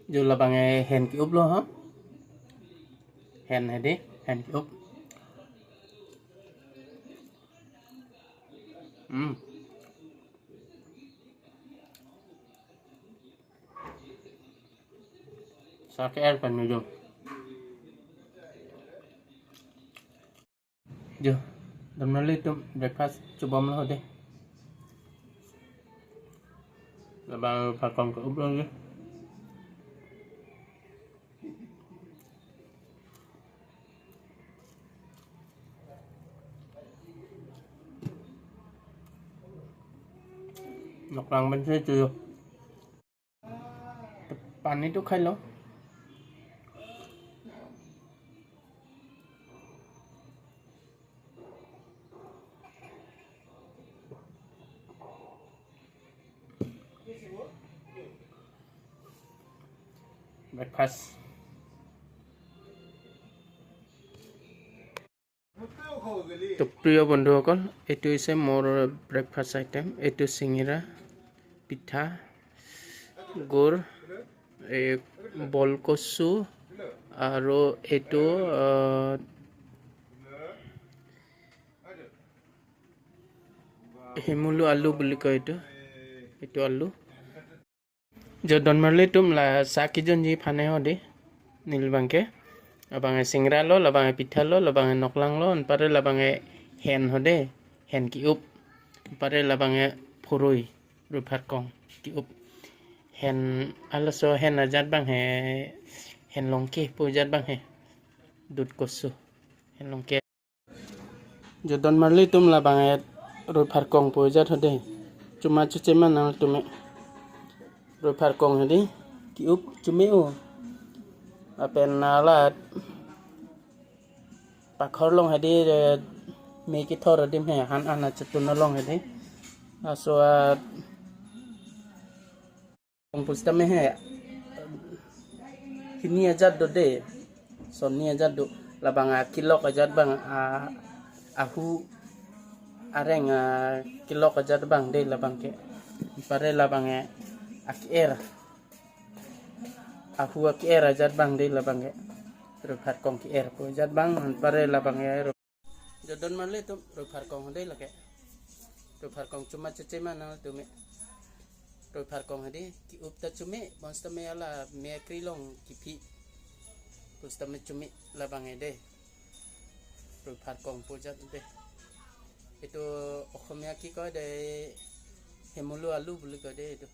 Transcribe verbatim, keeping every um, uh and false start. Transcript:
Jo labang ke hen ke-up lo ha. Hen hedi, hen ke-up. Hmm. Sa ke-er pen me jo. Jo, don marli atum breakfast chobom lo hedi. Labang pharkong ke-up lo jo. Noklang pen si chu jo. Pani tu khai lo. Breakfast. তো প্ৰিয় বন্ধুসকল, এইটো হৈছে মোৰ breakfast item. এইটো চিঙিৰা, পিঠা, গুৰ, এই বল কচু আৰু এইটো, আহ, হেমুলু আলু বুলি কয় এইটো, এইটো আলু। Jo don marli atum, la sa kejunji aphan hedi. Neli abang ke, labang ke singra lo, labang ke pitha lo, labang ke noklang lo, anparke labang ke hen hedi, hen ke-up. Anparke labang ke phurui, rui pharkong ke-up. Hen, halaso hen ajat abang ke, hen longke pu ajat abang ke. Dut kosu, hen longke. Jo don marli atum, labang ke rui pharkong pu ajat hedi. Chuma chuche ma nangtum me. Rui pharkong hedi, ke-up chome-o. Lapen la pakhor along hedi, eh, me kethor adim he, han an achetun along hedi. Laso a Kong pusitame he, hini ajat do de, sonni ajat do, labang akilok ajat abang, a, ahu areng akilok ajat abang de labang ke. Anparke labang ke, ake-er, ahu ake-er ajat abang de labang ke. Rui pharkong ke-er pu ajat abang, anparke labang ke. Jo don marli atum, rui pharkong hedi lake. Rui pharkong chuma chuche ma nangtum me. Rui pharkong hedi, ke-up ta chome, bonsitame la me akri along kephi. Bonsitame chome labang ke de. Rui pharkong pu ajat de. Itu Okhomia ke koi de, hemulu alu buli koi de itu.